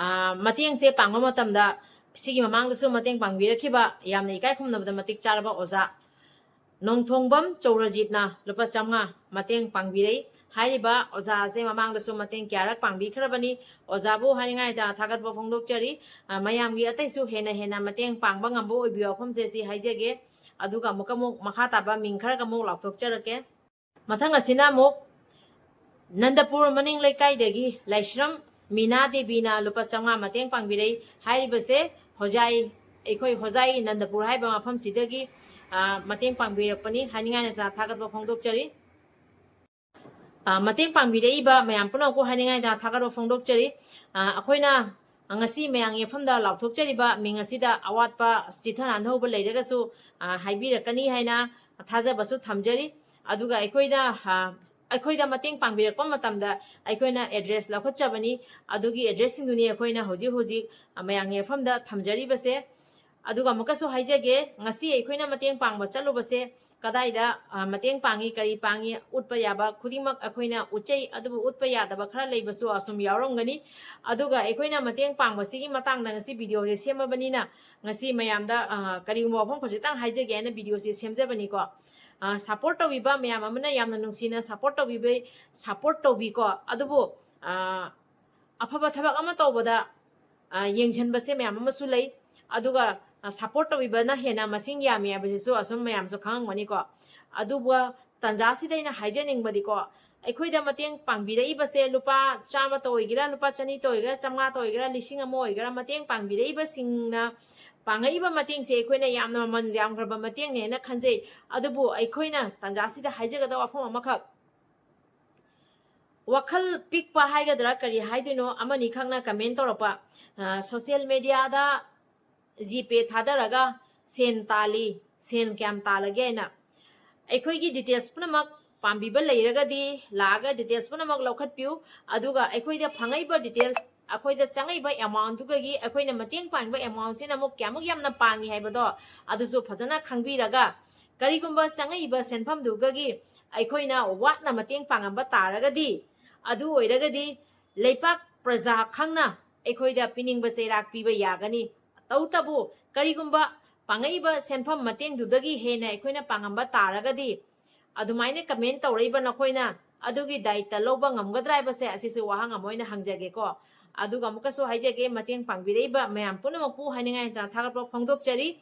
ꯑ, ꯃꯇꯦꯡꯁꯦ ꯄꯥꯡꯕ ꯃꯇꯝꯗ ꯁꯤꯒꯤ ꯃꯃꯥꯡꯗꯁꯨ ꯃꯇꯦꯡ ꯄꯥꯡꯕꯤꯔꯛꯈꯤꯕ ꯌꯥꯝꯅ ꯏꯀꯥꯏ ꯈꯨꯝꯅꯕꯗ ꯃꯇꯤꯛ ꯆꯥꯔꯕ ꯑꯣꯖꯥ ꯅꯣꯡꯊꯣꯡꯕꯝ ꯆꯧꯔꯖꯤꯠꯅ ꯂꯨꯄꯥ ꯆꯥꯝꯃꯉꯥ ꯃꯇꯦꯡ ꯄꯥꯡꯕꯤꯔꯩ꯫ ꯍꯥꯏꯔꯤꯕ ꯑꯣꯖꯥ ꯑꯁꯦ ꯃꯃꯥꯡꯗꯁꯨ ꯃꯇꯦꯡ ꯀꯌꯥꯔꯛ ꯄꯥꯡꯕꯤꯈ꯭ꯔꯕꯅꯤ꯫ ꯑꯣꯖꯥꯕꯨ ꯍꯥꯏꯅꯤꯡꯉꯥꯏꯗ ꯊꯥꯒꯠꯄ ꯐꯣꯡꯗꯣꯛꯆꯔꯤ꯫ ꯑ, ꯃꯌꯥꯝꯒꯤ ꯑꯇꯩꯁꯨ ꯍꯦꯟꯅ ꯍꯦꯟꯅ ꯃꯇꯦꯡ ꯄꯥꯡꯕ ꯉꯝꯕ ꯑꯣꯏꯕꯤꯌꯨ ꯋꯥꯐꯝꯁꯦ ꯁꯤ ꯍꯥꯏꯖꯒꯦ꯫ ꯑꯗꯨꯒ ꯑꯃꯨꯛꯀ ꯑꯃꯨꯛ ꯃꯈꯥ ꯇꯥꯕ ꯃꯤꯡ ꯈꯔꯒ ꯑꯃꯨꯛ ꯂꯥꯎꯊꯣꯛꯆꯔꯛꯀꯦ꯫ ꯃꯊꯪ ꯑꯁꯤꯅ ꯑꯃꯨꯛ ꯅꯟꯗꯄꯨꯔ ꯃꯅꯤꯡ ꯂꯩꯀꯥꯏꯗꯒꯤ ꯂꯥꯏꯁ꯭ꯔꯝ ꯃꯤꯅꯥ ꯗꯦꯕꯤꯅ ꯂꯨꯄꯥ ꯆꯥꯝꯃꯉꯥ ꯃꯇꯦꯡ ꯄꯥꯡꯕꯤꯔꯩ꯫ ꯍꯥꯏꯔꯤꯕꯁꯦ ꯍꯣꯖꯥꯏ, ꯑꯩꯈꯣꯏ ꯍꯣꯖꯥꯏ ꯅꯟꯗꯄꯨꯔ ꯍꯥꯏꯕ ꯃꯐꯝꯁꯤꯗꯒꯤ, ꯑ, ꯃꯇꯦꯡ ꯄꯥꯡꯕꯤꯔꯛꯄꯅꯤ꯫ ꯍꯥꯏꯅꯤꯡꯉꯥꯏ ꯂꯩꯇꯅ ꯊꯥꯒꯠꯄ ꯐꯣꯡꯗꯣꯛꯆꯔꯤ꯫ ꯑ, ꯃꯇꯦꯡ ꯄꯥꯡꯕꯤꯔꯛꯏꯕ ꯃꯌꯥꯝ ꯄꯨꯝꯅꯃꯛꯄꯨ ꯍꯥꯏꯅꯤꯡꯉꯥꯏꯗ ꯊꯥꯒꯠꯄ ꯐꯣꯡꯗꯣꯛꯆꯔꯤ꯫ ꯑ, ꯑꯩꯈꯣꯏꯅ ꯉꯁꯤ ꯃꯌꯥꯝꯒꯤ ꯃꯐꯝꯗ ꯂꯥꯎꯊꯣꯛꯆꯔꯤꯕ ꯃꯤꯡ ꯑꯁꯤꯗ ꯑꯋꯥꯠꯄ ꯆꯤꯊ ꯅꯥꯟꯊꯍꯧꯕ ꯂꯩꯔꯒꯁꯨ, ꯑ, ꯍꯥꯏꯕꯤꯔꯛꯀꯅꯤ ꯍꯥꯏꯅ ꯊꯥꯖꯕꯁꯨ ꯊꯝꯖꯔꯤ꯫ ꯑꯗꯨꯒ ꯑꯩꯈꯣꯏꯗ, ꯑ, ꯑꯩꯈꯣꯏꯗ ꯃꯇꯦꯡ ꯄꯥꯡꯕꯤꯔꯛꯄ ꯃꯇꯝꯗ ꯑꯩꯈꯣꯏꯅ address ꯂꯧꯈꯠꯆꯕꯅꯤ꯫ ꯑꯗꯨꯒꯤ addressꯁꯤꯡꯗꯨꯅꯤ ꯑꯩꯈꯣꯏꯅ ꯍꯧꯖꯤꯛ ꯍꯧꯖꯤꯛ, ꯑ, ꯃꯌꯥꯝꯒꯤ ꯃꯐꯝꯗ ꯊꯝꯖꯔꯤꯕꯁꯦ꯫ ꯑꯗꯨꯒ ꯑꯃꯨꯛꯀꯁꯨ ꯍꯥꯏꯖꯒꯦ, ꯉꯁꯤ ꯑꯩꯈꯣꯏꯅ ꯃꯇꯦꯡ ꯄꯥꯡꯕ ꯆꯠꯂꯨꯕꯁꯦ ꯀꯗꯥꯏꯗ, ꯑ, ꯃꯇꯦꯡ ꯄꯥꯡꯉꯤ, ꯀꯔꯤ ꯄꯥꯡꯉꯤ, ꯎꯠꯄ ꯌꯥꯕ ꯈꯨꯗꯤꯡꯃꯛ ꯑꯩꯈꯣꯏꯅ ꯎꯠꯆꯩ꯫ ꯑꯗꯨꯕꯨ ꯎꯠꯄ ꯌꯥꯗꯕ ꯈꯔ ꯂꯩꯕꯁꯨ ꯑꯁꯨꯝ ꯌꯥꯎꯔꯝꯒꯅꯤ꯫ ꯑꯗꯨꯒ ꯑꯩꯈꯣꯏꯅ ꯃꯇꯦꯡ ꯄꯥꯡꯕꯁꯤꯒꯤ ꯃꯇꯥꯡꯗ ꯉꯁꯤ videoꯁꯦ ꯁꯦꯝꯃꯕꯅꯤꯅ ꯉꯁꯤ ꯃꯌꯥꯝꯗ, ꯑ, ꯀꯔꯤꯒꯨꯝꯕ ꯋꯥꯐꯝ ꯈꯖꯤꯛꯇꯪ ꯍꯥꯏꯖꯒꯦ ꯍꯥꯏꯅ videoꯁꯦ ꯁꯦꯝꯖꯕꯅꯤꯀꯣ꯫ ꯑ, support ꯇꯧꯕꯤꯕ ꯃꯌꯥꯝ ꯑꯃꯅ ꯌꯥꯝꯅ ꯅꯨꯡꯁꯤꯅ support ꯇꯧꯕꯤꯕꯩ, support ꯇꯧꯕꯤꯀꯣ꯫ ꯑꯗꯨꯕꯨ, ꯑ, ꯑꯐꯕ ꯊꯕꯛ ꯑꯃ ꯇꯧꯕꯗ, ꯑ, ꯌꯦꯡꯁꯤꯟꯕꯁꯦ ꯃꯌꯥꯝ ꯑꯃꯁꯨ ꯂꯩ꯫ ꯑꯗꯨꯒ, ꯑ, support ꯇꯧꯕꯤꯕꯅ ꯍꯦꯟꯅ ꯃꯁꯤꯡ ꯌꯥꯝꯃꯤ ꯍꯥꯏꯕꯁꯤꯁꯨ ꯑꯁꯨꯝ ꯃꯌꯥꯝꯁꯨ ꯈꯪꯉꯝꯒꯅꯤꯀꯣ꯫ ꯑꯗꯨꯕꯨ ꯇꯥꯟꯖꯥꯁꯤꯗ ꯑꯩꯅ ꯍꯥꯏꯖꯅꯤꯡꯕꯗꯤꯀꯣ, ꯑꯩꯈꯣꯏꯗ ꯃꯇꯦꯡ ꯄꯥꯡꯕꯤꯔꯛꯏꯕꯁꯦ ꯂꯨꯄꯥ ꯆꯥꯝꯃꯇ ꯑꯣꯏꯒꯦꯔꯥ, ꯂꯨꯄꯥ ꯆꯅꯤꯇ ꯑꯣꯏꯒꯦꯔꯥ, ꯆꯥꯝꯃꯉꯥꯇ ꯑꯣꯏꯒꯦꯔꯥ, ꯂꯤꯁꯤꯡ ꯑꯃ ꯑꯣꯏꯒꯦꯔꯥ, ꯃꯇꯦꯡ ꯄꯥꯡꯕꯤꯔꯛꯏꯕꯁꯤꯡꯅ ꯄꯥꯡꯉꯛꯏꯕ ꯃꯇꯦꯡꯁꯦ ꯑꯩꯈꯣꯏꯅ ꯌꯥꯝꯅ ꯃꯃꯜ ꯌꯥꯝꯈ꯭ꯔꯕ ꯃꯇꯦꯡꯅꯦꯅ ꯈꯟꯖꯩ꯫ ꯑꯗꯨꯕꯨ ꯑꯩꯈꯣꯏꯅ ꯇꯥꯟꯖꯥꯁꯤꯗ ꯍꯥꯏꯖꯒꯗꯕ ꯋꯥꯐꯝ ꯑꯃꯈꯛ, ꯋꯥꯈꯜ ꯄꯤꯛꯄ ꯍꯥꯏꯒꯗ꯭ꯔꯥ ꯀꯔꯤ ꯍꯥꯏꯗꯣꯏꯅꯣ, ꯑꯃꯅꯤꯈꯛꯅ comment ꯇꯧꯔꯛꯄ, ꯑ, social mediaꯗ GPay ꯊꯥꯗꯔꯒ ꯁꯦꯟ ꯇꯥꯜꯂꯤ, ꯁꯦꯟ ꯀꯌꯥꯝ ꯇꯥꯜꯂꯒꯦ ꯍꯥꯏꯅ꯫ ꯑꯩꯈꯣꯏꯒꯤ details ꯄꯨꯝꯅꯃꯛ ꯄꯥꯝꯕꯤꯕ ꯂꯩꯔꯒꯗꯤ ꯂꯥꯛꯑꯒ details ꯄꯨꯝꯅꯃꯛ ꯂꯧꯈꯠꯄꯤꯌꯨ꯫ ꯑꯗꯨꯒ ꯑꯩꯈꯣꯏꯗ ꯐꯪꯉꯛꯏꯕ details, ꯑꯩꯈꯣꯏꯗ ꯆꯪꯉꯛꯏꯕ amountꯗꯨꯒꯒꯤ ꯑꯩꯈꯣꯏꯅ ꯃꯇꯦꯡ ꯄꯥꯡꯕ amountꯁꯤꯅ ꯑꯃꯨꯛ ꯀꯌꯥꯃꯨꯛ ꯌꯥꯝꯅ ꯄꯥꯡꯉꯤ ꯍꯥꯏꯕꯗꯣ ꯑꯗꯨꯁꯨ ꯐꯖꯅ ꯈꯪꯕꯤꯔꯒ, ꯀꯔꯤꯒꯨꯝꯕ ꯆꯪꯉꯛꯏꯕ ꯁꯦꯟꯐꯝꯗꯨꯒꯒꯤ ꯑꯩꯈꯣꯏꯅ ꯋꯥꯠꯅ ꯃꯇꯦꯡ ꯄꯥꯡꯉꯝꯕ ꯇꯥꯔꯒꯗꯤ, ꯑꯗꯨ ꯑꯣꯏꯔꯒꯗꯤ ꯂꯩꯄꯥꯛ ꯄ꯭ꯔꯖꯥ ꯈꯪꯅ ꯑꯩꯈꯣꯏꯗ ꯄꯤꯅꯤꯡꯕ ꯆꯩꯔꯥꯛ ꯄꯤꯕ ꯌꯥꯒꯅꯤ꯫ ꯇꯧꯇꯕꯨ ꯀꯔꯤꯒꯨꯝꯕ ꯄꯥꯡꯉꯛꯏꯕ ꯁꯦꯟꯐꯝ ꯃꯇꯦꯡꯗꯨꯗꯒꯤ ꯍꯦꯟꯅ ꯑꯩꯈꯣꯏꯅ ꯄꯥꯡꯉꯝꯕ ꯇꯥꯔꯒꯗꯤ, ꯑꯗꯨꯃꯥꯏꯅ comment ꯇꯧꯔꯛꯏꯕ ꯅꯈꯣꯏꯅ ꯑꯗꯨꯒꯤ ꯗꯥꯏꯇ ꯂꯧꯕ ꯉꯝꯒꯗ꯭ꯔꯥ ꯍꯥꯏꯕꯁꯦ ꯑꯁꯤꯁꯨ ꯋꯥꯍꯪ ꯑꯃ ꯑꯣꯏꯅ ꯍꯪꯖꯒꯦꯀꯣ꯫ ꯑꯗꯨꯒ ꯑꯃꯨꯛꯀꯁꯨ ꯍꯥꯏꯖꯒꯦ, ꯃꯇꯦꯡ ꯄꯥꯡꯕꯤꯔꯛꯏꯕ ꯃꯌꯥꯝ ꯄꯨꯝꯅꯃꯛꯄꯨ ꯍꯥꯏꯅꯤꯡꯉꯥꯏ ꯂꯩꯇꯅ ꯊꯥꯒꯠꯄ ꯐꯣꯡꯗꯣꯛꯆꯔꯤ꯫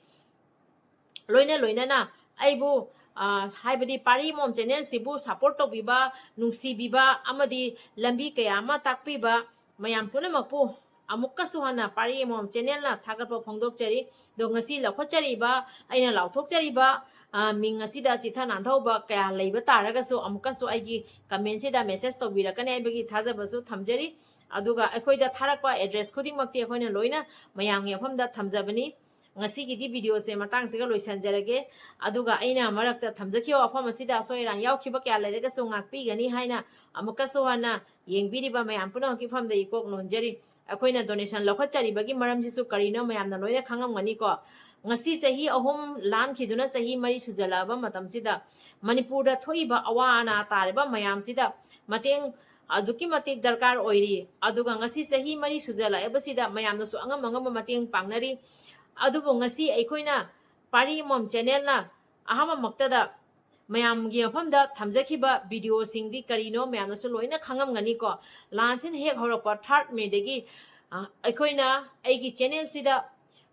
ꯂꯣꯏꯅ ꯂꯣꯏꯅꯅ ꯑꯩꯕꯨ, ꯑ, ꯍꯥꯏꯕꯗꯤ ꯄꯥꯔꯤ ꯑꯃꯣꯝ channelꯁꯤꯕꯨ support ꯇꯧꯕꯤꯕ, ꯅꯨꯡꯁꯤꯕꯤꯕ ꯑꯃꯗꯤ ꯂꯝꯕꯤ ꯀꯌꯥ ꯑꯃ ꯇꯥꯛꯄꯤꯕ ꯃꯌꯥꯝ ꯄꯨꯝꯅꯃꯛꯄꯨ ꯑꯃꯨꯛꯀꯁꯨ ꯍꯟꯅ ꯄꯥꯔꯤ ꯑꯃꯣꯝ channelꯅ ꯊꯥꯒꯠꯄ ꯐꯣꯡꯗꯣꯛꯆꯔꯤ꯫ ꯑꯗꯣ ꯉꯁꯤ ꯂꯧꯈꯠꯆꯔꯤꯕ, ꯑꯩꯅ ꯂꯥꯎꯊꯣꯛꯆꯔꯤꯕ, ꯑ, ꯃꯤꯡ ꯑꯁꯤꯗ ꯆꯤꯊ ꯅꯥꯟꯊꯍꯧꯕ ꯀꯌꯥ ꯂꯩꯕ ꯇꯥꯔꯒꯁꯨ ꯑꯃꯨꯛꯀꯁꯨ ꯑꯩꯒꯤ commentꯁꯤꯗ message ꯇꯧꯕꯤꯔꯛꯀꯅꯤ ꯍꯥꯏꯕꯒꯤ ꯊꯥꯖꯕꯁꯨ ꯊꯝꯖꯔꯤ꯫ ꯑꯗꯨꯒ ꯑꯩꯈꯣꯏꯗ ꯊꯥꯔꯛꯄ address ꯈꯨꯗꯤꯡꯃꯛꯇꯤ ꯑꯩꯈꯣꯏꯅ ꯂꯣꯏꯅ ꯃꯌꯥꯝꯒꯤ ꯃꯐꯝꯗ ꯊꯝꯖꯕꯅꯤ꯫ ꯉꯁꯤꯒꯤꯗꯤ videoꯁꯦ ꯃꯇꯥꯡꯁꯤꯒ ꯂꯣꯏꯁꯤꯟꯖꯔꯒꯦ꯫ ꯑꯗꯨꯒ ꯑꯩꯅ ꯃꯔꯛꯇ ꯊꯝꯖꯈꯤꯕ ꯋꯥꯐꯝ ꯑꯁꯤꯗ ꯑꯁꯣꯏ ꯑꯔꯥꯟ ꯌꯥꯎꯈꯤꯕ ꯀꯌꯥ ꯂꯩꯔꯒꯁꯨ ꯉꯥꯛꯄꯤꯒꯅꯤ ꯍꯥꯏꯅ ꯑꯃꯨꯛꯀꯁꯨ ꯍꯟꯅ ꯌꯦꯡꯕꯤꯔꯤꯕ ꯃꯌꯥꯝ ꯄꯨꯝꯅꯃꯛꯀꯤ ꯃꯐꯝꯗ ꯏꯀꯣꯛ ꯅꯣꯟꯖꯔꯤ꯫ ꯑꯩꯈꯣꯏꯅ donation ꯂꯧꯈꯠꯆꯔꯤꯕꯒꯤ ꯃꯔꯝꯁꯤꯁꯨ ꯀꯔꯤꯅꯣ ꯃꯌꯥꯝꯅ ꯂꯣꯏꯅ ꯈꯪꯉꯝꯒꯅꯤꯀꯣ꯫ ꯉꯁꯤ ꯆꯍꯤ ꯑꯍꯨꯝ ꯂꯥꯟꯈꯤꯗꯨꯅ ꯆꯍꯤ ꯃꯔꯤ ꯁꯨꯖꯜꯂꯛꯑꯕ ꯃꯇꯝꯁꯤꯗ ꯃꯅꯤꯄꯨꯔꯗ ꯊꯣꯛꯏꯕ ꯑꯋꯥ ꯑꯅꯥ ꯇꯥꯔꯤꯕ ꯃꯌꯥꯝꯁꯤꯗ ꯃꯇꯦꯡ ꯑꯗꯨꯛꯀꯤ ꯃꯇꯤꯛ ꯗꯔꯀꯥꯔ ꯑꯣꯏꯔꯤ꯫ ꯑꯗꯨꯒ ꯉꯁꯤ ꯆꯍꯤ ꯃꯔꯤ ꯁꯨꯖꯜꯂꯛꯂꯕꯁꯤꯗ ꯃꯌꯥꯝꯅꯁꯨ ꯑꯉꯝ ꯑꯉꯝꯕ ꯃꯇꯦꯡ ꯄꯥꯡꯅꯔꯤ꯫ ꯑꯗꯨꯕꯨ ꯉꯁꯤ ꯑꯩꯈꯣꯏꯅ ꯄꯥꯔꯤ ꯑꯃꯃꯝ channelꯅ ꯑꯍꯥꯟꯕꯃꯛꯇꯗ ꯃꯌꯥꯝꯒꯤ ꯃꯐꯝꯗ ꯊꯝꯖꯈꯤꯕ videoꯁꯤꯡꯗꯤ ꯀꯔꯤꯅꯣ ꯃꯌꯥꯝꯅꯁꯨ ꯂꯣꯏꯅ ꯈꯪꯉꯝꯒꯅꯤꯀꯣ꯫ ꯂꯥꯟꯁꯤꯅ ꯍꯦꯛ ꯍꯧꯔꯛꯄ third Mayꯗꯒꯤ, ꯑ, ꯑꯩꯈꯣꯏꯅ ꯑꯩꯒꯤ channelꯁꯤꯗ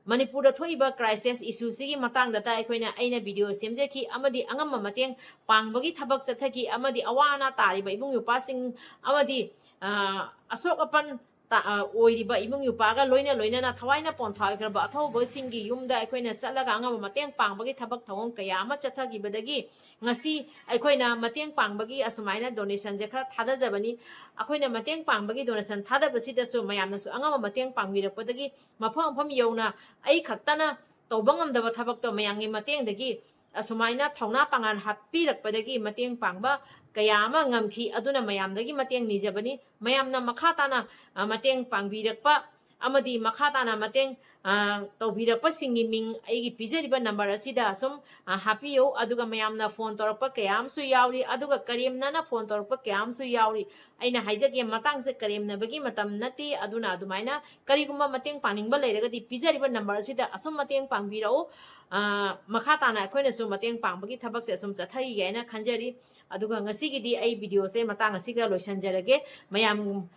ꯃꯅꯤꯄꯨꯔꯗ ꯊꯣꯛꯏꯕ crisis issue ꯁꯤꯒꯤ ꯃꯇꯥꯡꯗꯇ ꯑꯩꯈꯣꯏꯅ, ꯑꯩꯅ video ꯁꯦꯝꯖꯈꯤ ꯑꯃꯗꯤ ꯑꯉꯝꯕ ꯃꯇꯦꯡ ꯄꯥꯡꯕꯒꯤ ꯊꯕꯛ ꯆꯠꯊꯈꯤ ꯑꯃꯗꯤ ꯑꯋꯥ ꯑꯅꯥ ꯇꯥꯔꯤꯕ ꯏꯕꯨꯡ ꯏꯄ꯭ꯋꯥꯁꯤꯡ ꯑꯃꯗꯤ, ꯑ, ꯑꯁꯣꯛ ꯑꯄꯟ ꯇ-, ꯑ, ꯑꯣꯏꯔꯤꯕ ꯏꯕꯨꯡ ꯏꯄ꯭ꯋꯥꯒ ꯂꯣꯏꯅ ꯂꯣꯏꯅꯅ ꯊꯋꯥꯏꯅ ꯄꯣꯟꯊꯥ ꯑꯣꯏꯈ꯭ꯔꯕ ꯑꯊꯧꯕꯁꯤꯡꯒꯤ ꯌꯨꯝꯗ ꯑꯩꯈꯣꯏꯅ ꯆꯠꯂꯒ ꯑꯉꯝꯕ ꯃꯇꯦꯡ ꯄꯥꯡꯕꯒꯤ ꯊꯕꯛ ꯊꯧꯑꯣꯡ ꯀꯌꯥ ꯑꯃ ꯆꯠꯊꯈꯤꯕꯗꯒꯤ ꯉꯁꯤ ꯑꯩꯈꯣꯏꯅ ꯃꯇꯦꯡ ꯄꯥꯡꯕꯒꯤ ꯑꯁꯨꯃꯥꯏꯅ donation ꯁꯦ ꯈꯔ ꯊꯥꯗꯖꯕꯅꯤ꯫ ꯑꯩꯈꯣꯏꯅ ꯃꯇꯦꯡ ꯄꯥꯡꯕꯒꯤ donation ꯊꯥꯗꯕꯁꯤꯗꯁꯨ ꯃꯌꯥꯝꯅꯁꯨ ꯑꯉꯝꯕ ꯃꯇꯦꯡ ꯄꯥꯡꯕꯤꯔꯛꯄꯗꯒꯤ ꯃꯐꯝ ꯃꯐꯝ ꯌꯧꯅ ꯑꯩ ꯈꯛꯇꯅ ꯇꯧꯕ ꯉꯝꯗꯕ ꯊꯕꯛꯇꯣ ꯃꯌꯥꯝꯒꯤ ꯃꯇꯦꯡꯗꯒꯤ ꯑꯁꯨꯃꯥꯏꯅ ꯊꯧꯅꯥ ꯄꯥꯡꯒꯜ ꯍꯥꯞꯄꯤꯔꯛꯄꯗꯒꯤ ꯃꯇꯦꯡ ꯄꯥꯡꯕ ꯀꯌꯥ ꯑꯃ ꯉꯝꯈꯤ꯫ ꯑꯗꯨꯅ ꯃꯌꯥꯝꯗꯒꯤ ꯃꯇꯦꯡ ꯅꯤꯖꯕꯅꯤ꯫ ꯃꯌꯥꯝꯅ ꯃꯈꯥ ꯇꯥꯅ, ꯑ, ꯃꯇꯦꯡ ꯄꯥꯡꯕꯤꯔꯛꯄ ꯑꯃꯗꯤ ꯃꯈꯥ ꯇꯥꯅ ꯃꯇꯦꯡ, ꯑ, ꯇꯧꯕꯤꯔꯛꯄꯁꯤꯡꯒꯤ ꯃꯤꯡ ꯑꯩꯒꯤ ꯄꯤꯖꯔꯤꯕ number ꯑꯁꯤꯗ ꯑꯁꯨꯝ, ꯑ, ꯍꯥꯞꯄꯤꯌꯨ꯫ ꯑꯗꯨꯒ ꯃꯌꯥꯝꯅ phone ꯇꯧꯔꯛꯄ ꯀꯌꯥ ꯑꯃꯁꯨ ꯌꯥꯎꯔꯤ, ꯑꯗꯨꯒ ꯀꯔꯦꯝꯅꯅ phone ꯇꯧꯔꯛꯄ ꯀꯌꯥ ꯑꯃꯁꯨ ꯌꯥꯎꯔꯤ꯫ ꯑꯩꯅ ꯍꯥꯏꯖꯒꯦ, ꯃꯇꯥꯡꯁꯦ ꯀꯔꯦꯝꯅꯕꯒꯤ ꯃꯇꯝ ꯅꯠꯇꯦ꯫ ꯑꯗꯨꯅ ꯑꯗꯨꯃꯥꯏꯅ ꯀꯔꯤꯒꯨꯝꯕ ꯃꯇꯦꯡ ꯄꯥꯡꯅꯤꯡꯕ ꯂꯩꯔꯒꯗꯤ ꯄꯤꯖꯔꯤꯕ number ꯑꯁꯤꯗ ꯑꯁꯨꯝ ꯃꯇꯦꯡ ꯄꯥꯡꯕꯤꯔꯛꯎ꯫ ꯑ, ꯃꯈꯥ ꯇꯥꯅ ꯑꯩꯈꯣꯏꯅꯁꯨ ꯃꯇꯦꯡ ꯄꯥꯡꯕꯒꯤ ꯊꯕꯛꯁꯦ ꯑꯁꯨꯝ ꯆꯠꯊꯔꯤꯒꯦ ꯍꯥꯏꯅ ꯈꯟꯖꯔꯤ꯫ ꯑꯗꯨꯒ ꯉꯁꯤꯒꯤꯗꯤ ꯑꯩ video ꯁꯦ ꯃꯇꯥꯡ ꯑꯁꯤꯒ ꯂꯣꯏꯁꯤꯟꯖꯔꯒꯦ꯫ ꯃꯌꯥꯝ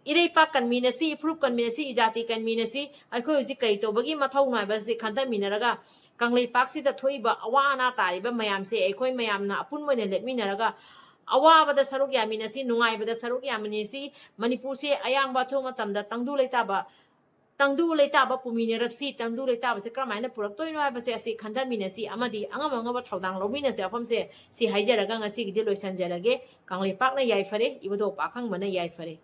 ꯏꯔꯩꯄꯥꯛ ꯀꯟꯃꯤꯟꯅꯁꯤ, ꯐꯨꯔꯨꯞ ꯀꯟꯃꯤꯟꯅꯁꯤ, ꯏꯖꯥꯇꯤ ꯀꯟꯃꯤꯟꯅꯁꯤ꯫ ꯑꯩꯈꯣꯏ ꯍꯧꯖꯤꯛ ꯀꯔꯤ ꯇꯧꯕꯒꯤ ꯃꯊꯧꯅꯣ ꯍꯥꯏꯕꯁꯤ ꯈꯟꯊꯃꯤꯟꯅꯔꯒ ꯀꯪꯂꯩꯄꯥꯛꯁꯤꯗ ꯊꯣꯛꯏꯕ ꯑꯋꯥ ꯑꯅꯥ ꯇꯥꯔꯤꯕ ꯃꯌꯥꯝꯁꯦ ꯑꯩꯈꯣꯏ ꯃꯌꯥꯝꯅ ꯑꯄꯨꯟꯕ ꯑꯣꯏꯅ ꯂꯦꯞꯃꯤꯟꯅꯔꯒ ꯑꯋꯥꯕꯗ ꯁꯔꯨꯛ ꯌꯥꯃꯤꯟꯅꯁꯤ, ꯅꯨꯡꯉꯥꯏꯕꯗ ꯁꯔꯨꯛ ꯌꯥꯃꯤꯟꯅꯁꯤ꯫ ꯃꯅꯤꯄꯨꯔꯁꯦ ꯑꯌꯥꯝꯕ ꯑꯊꯨꯕ ꯃꯇꯝꯗ ꯇꯪꯗꯨ ꯂꯩꯇꯥꯕ, ꯇꯪꯗꯨ ꯂꯩꯇꯥꯕ ꯄꯨꯃꯤꯟꯅꯔꯛꯁꯤ꯫ ꯇꯪꯗꯨ ꯂꯩꯇꯥꯕꯁꯦ ꯀꯔꯝꯍꯥꯏꯅ ꯄꯨꯔꯛꯇꯣꯏꯅꯣ ꯍꯥꯏꯕꯁꯦ ꯑꯁꯤ ꯈꯟꯊꯃꯤꯟꯅꯁꯤ ꯑꯃꯗꯤ ꯑꯉꯝ ꯑꯉꯝꯕ ꯊꯧꯗꯥꯡ ꯂꯧꯃꯤꯟꯅꯁꯦ꯫ ꯋꯥꯐꯝꯁꯦ ꯁꯤ ꯍꯥꯏꯖꯔꯒ ꯉꯁꯤꯒꯤꯗꯤ ꯂꯣꯏꯁꯤꯟꯖꯔꯒꯦ꯫ ꯀꯪꯂꯩꯄꯥꯛꯅ ꯌꯥꯏꯐꯔꯦ, ꯏꯕꯨꯙꯧ ꯄꯥꯈꯪꯕꯅ ꯌꯥꯏꯐꯔꯦ꯫